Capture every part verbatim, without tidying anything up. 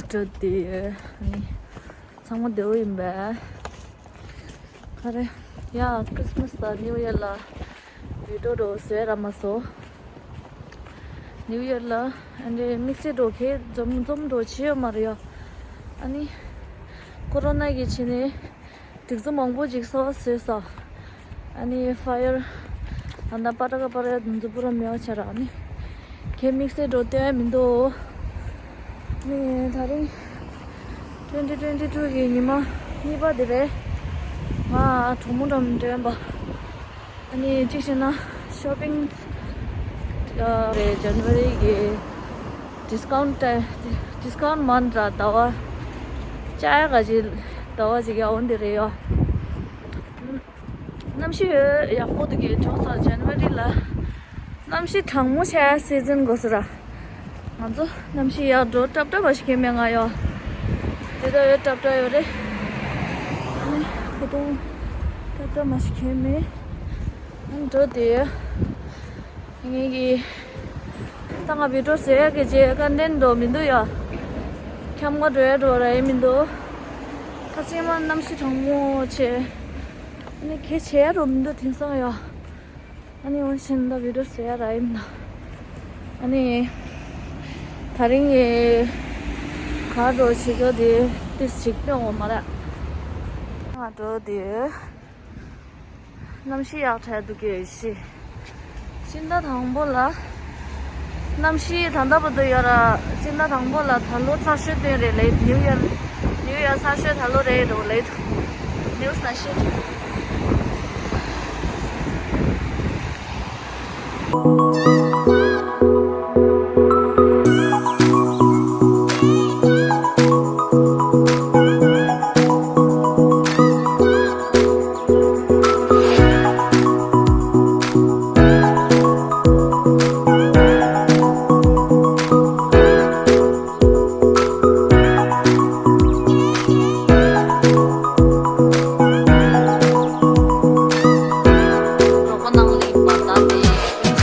འགྲོ་དུས་ནི་ཚང་མ་བདེ་པོ་ཡིན་པས། ག་རེ། ཡ། ཁྲིས་མས་དང་ནིའུ་ཡར་ལ་བི་ཌིའོ་འདྲ་བཟོས་ར་མ་བཟོ། ནིའུ་ཡར་ལ་ཨ་འདྲའི་དམིགས་བསལ་འདྲ་གས་འཛོམས་འཛོམས་འདྲ་བྱས་ཡོད་མ་རེད་ཡ། ཨ་ནི་ཀོ་རོ་ན་གི་ཆེད་ནས་སྒྲིག་འཛུགས་མང་པོ་ཅིག་གསར་པ་བཟོས་སོང་། ཨ་ནི་ཕ་ཡར་ཨ་ན་པ་ཏྲ་ཀ་པ་ར་དེ་ཚོ་པུ་ར་མེད་པ་བྱས་ར། ཨ་ནི་གས་དམིགས་བསལ་འདྲ་སྟོན་ཡ་མི་འདུག། ནི་ད་རིང་ཊུ་ཝེན་ཊི་ཊུ་ཝེན་ཊི་ཊུ་གི་ཉི་མ་གཉིས་པ་དེ་རེད། ང་གྲོགས་མོ་འགྲམ་འགྲོ་ཡིན་པ། ཨ་ནི་གཅིག་བྱས་ན་ཤོ་པིང་ཨ་རེད། ཇན་ཝ་རི་གི་ཌིས་ཀའུན་ཊི་ཌིས་ཀའུན་ཊི་མན་ཐ་ཟླ་བ་ཅ་ཡ་ག་ཅིག་ཟླ་བ་ཅིག་ཡག་པོ་འདི་རེད་ཡ། གནམ་གཤིས་ཡག་པོ་འདུག་གས། གྲོགས་ཚོ་ཇན་ཝ་རི་ལ་གནམ་གཤིས་གྲང་མོ་ཆགས་སི་ཛན་དགོས་སོ་ར། ང་ཚོ་གནམ་གཤིས་ཡག་འགྲོ་སྲབ་སྲབ་མ་ཞིག་གྱོན་མེད་ང་ཡ། དེ་ལྟ་ཡོད་སྲབ་སྲབ་ཡོད་རེད། ཨ་ནི་ཕུ་ཐུང་སྲབ་སྲབ་མ་ཞིག་གྱོན་མེད། ཨ་ནི་འགྲོ་དེ་ངེད་ཀྱི་ད་ང་བི་ཌིའོ་བཟོ་ཡག་གི་རྗེས་ཀོན་ཊེན་ཊི་འདྲ་མི་འདུག་ཡ། འཁྱམས་ང་འགྲོ་ཡ་འགྲོ་ར་ཡ་མི་འདུག། ཁ་སང་མ་གནམ་གཤིས་གྲང་མོ་བྱས། ཨ་ནི་གས་བྱེད་ཡ་འགྲོ་མི་འདུག་དེང་སང་ཡ། ཨ་ནི་འོ་བྱས་ན་ད་བི་ཌིའོ་བཟོ་ཡ་ར་ཡིན་ན། ཨ་ནི་ད་རིང་ངས་ག་འདྲ་བྱེད་ཀྱི་དེ་ཏིས་ཅིག་སྟོན་འོ་མ་ར། ང་འགྲོ་དེ། གནམ་གཤིས་ཡག་དྲགས་འདུག་གས་ཤི། སྤྱི་ཟླ་དང་པོ་ལ། གནམ་གཤིས་ད་ལྟ་བར་དུ་ཡོད་ར། སྤྱི་ཟླ་དང་པོ་ལ་ད་ལོ་ཚ་ཤོས་སྟོན་རེད་ལབ། ནིའུ་ཡར་ནིའུ་ཡར་ཚ་ཤོས་ད་ལོ་རེད་འགྲོ་ལབ། ནིའུ་སི་ན་ཤེས། རོགས་པ་ནང་ལ་ཡིན་པ་ད་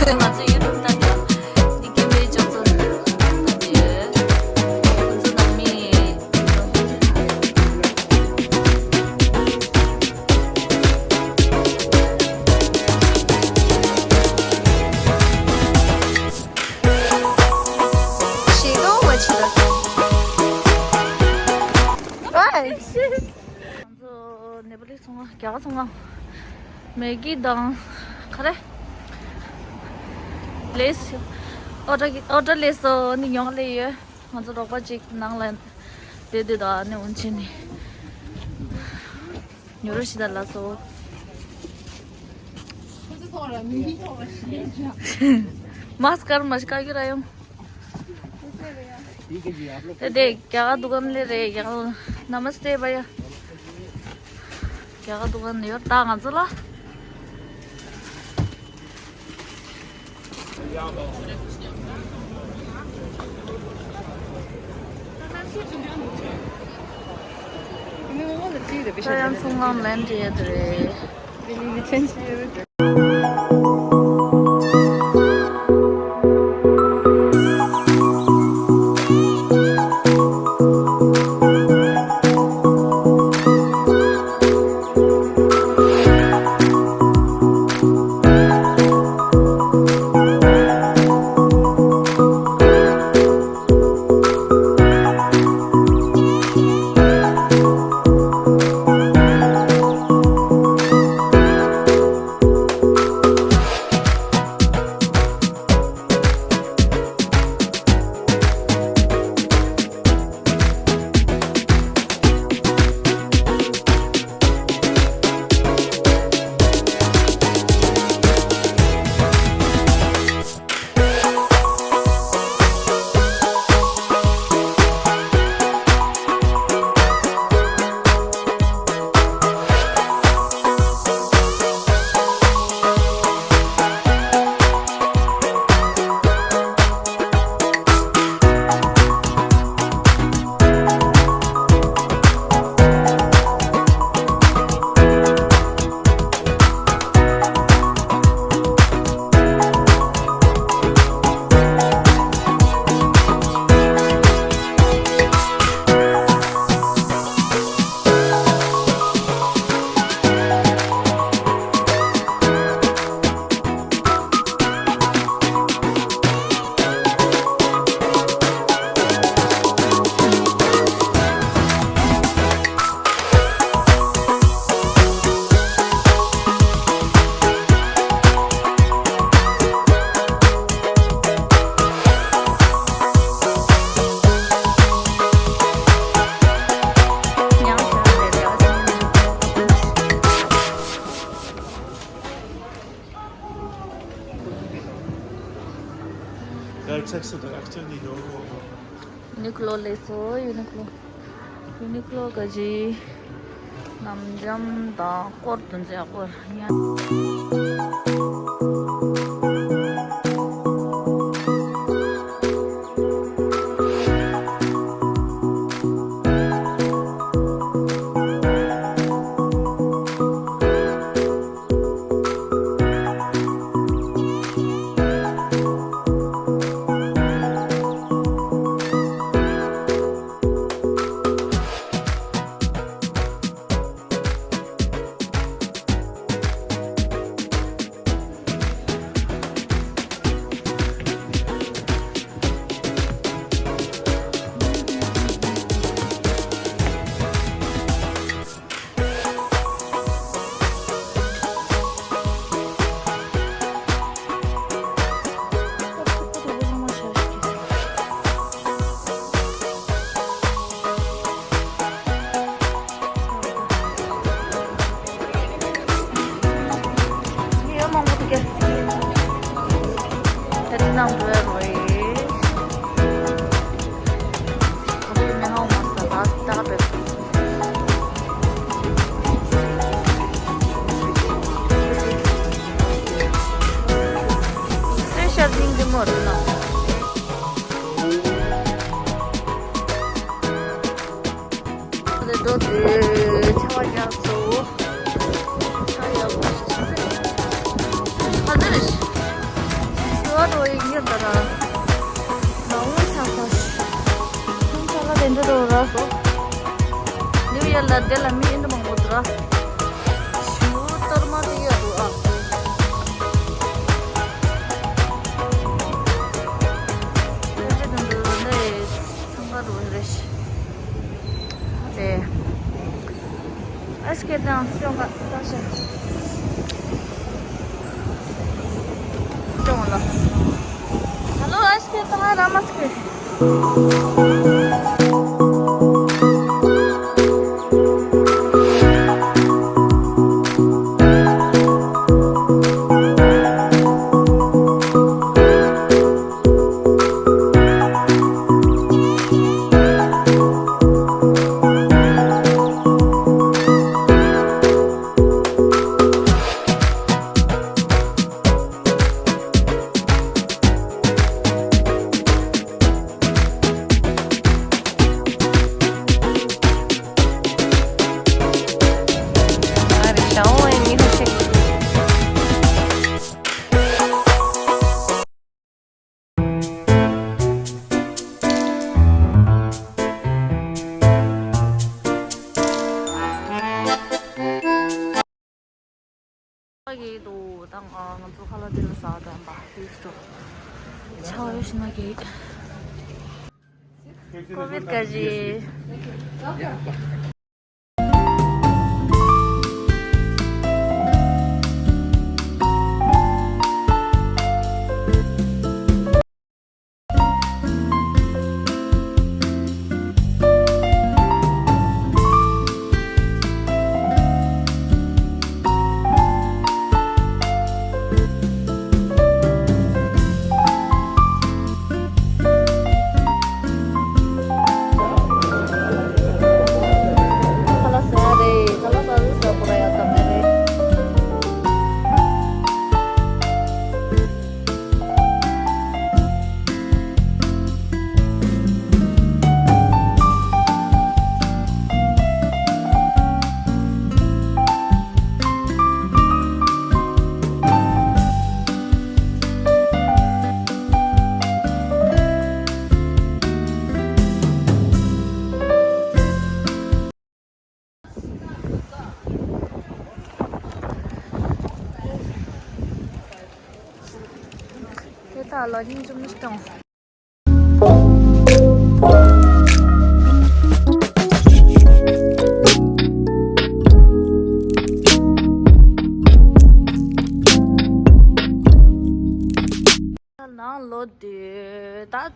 དེ་ང་ཚོ་ཡུ་ཊུབ་ལྟ་དེ་འདི་སྐད་པའི་ཅོག་ཙེ་ལྟ་དེ་ཁོང་ཚོ་ནང་མི། ང་ཚོ་ནེ་པ་ལི་ཚོང་ཁང་རྒྱ་གར་ཚོང་ཁང་། མེ་གི་དང་ག་རེ། ལེས། ཨོ་ཏྲ་ཨོ་ཏྲ་ལེས་སོ་ནི་ཉོག་ལེ་ཡོད། ང་ཚོ་རོགས་པ་ཅིག་ནང་ལ་བསྡད་དུས་ད་ནི་འོན་ཆེ་ནི་ཉོ་རོགས་ཞིག་ད་ལ་སོ། མཱ་སི་ཀར་མ་ཞིག་ག་གི་ར་ཡོང་། དེ་དེ་རྒྱ་གར་འདུ་ཁང་ལས་རེད། རྒྱ་གར་ནམ་སྟེ་བ་ཡ། རྒྱ་གར་འདུ་ཁང་ཡོད་ད་ང་ཚོ་ལ། ད་ཡང་ཚོང་ཁང་མེད་འདྲ་ཡོད་རེད། ཡུ་ནི་ཀློ་ལས་སོ། ཡུ་ནི་ཀློ། ཡུ་ནི་ཀློ་ག་ཇི། ནམ་འཇམ་དང་སྐོར་དུ་འཛེག་སྐོར་ཡང་། འགྲོ་དེ་ཆར་པ་ཡག་སོ། ཆར་ཡག་པོ་ཞིག་ཆགས་ཟེར། ཁ་ཟེར་རེད། ཞི་བ་འགྲོ་ཡི་ཡོད་ད་ར། ནང་ཆགས་པ་ཞིག་ཁོང་ཆ་ལ་དེ་འདྲ་འགྲོ་ར་སོ། ནིའུ་ཡར་ལ་དེ་ལ་མི་ཨིན་འདྲ་མང་པོ་འདུག་ར། ཞུ་གཏོར་མ་དེ་ཡོད་འདུག་ཨ། དེ་འདྲ་འདུག་འདུག་ནས། ཚང་མ་རུ་རེ་ཞིག་དེ། ཨ་སྐད་དང་སྐྱོང་ག་ད་ཤ། སྐྱོང་ལ། ཧ་ལོ་ཨ་སྐད་དང་ར་མ་སྐད། གི་འདུག་དང་། ང་ཚོ་ཁ་ལག་དེ་ལ་ཟ་དང་པ་ཧིལ་སི་ཏོར། ཆའོ་ཡོ་ཤི་ན་གི། ཀོ་བིད་ག་ཞི། དེ་དག་ལ་སྙིང་རྗེ་མི་གཏོང་། ནང་ལོ་དེ་ད།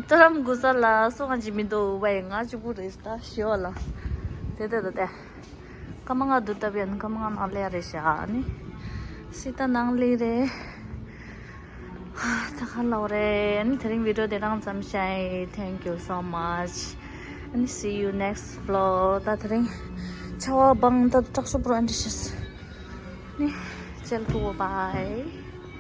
ད་རམ་གུ་ས་ལ་སོང་ཅི་མི་འདུག་བས། ང་གཅིག་པུ་རེད་ད་ཞི་བ་ལ། དེ་དེ་དེ་དེ། ཀ་མ་ང་དུ་ཏ་བི་ཡན་ཀ་མ་ང་ནང་ལེ་རེད་ཤག་ནི། སི་ཏ་ནང་ལེ་རེད། ད་ག་ལབ་རེད། ཨ་ནི་དེ་རིང་video དེ་རང་ཙམ་བྱས། Thank you so much. ཨ་ནི་see you next vlog. ད་དེ་རིང་ཆར་པ་སྦངས། ད་དྲག་ཤོས་པོ་རང་འདྲ་ཤེས། ནི་ཇལ་ཏུ་བ་bye.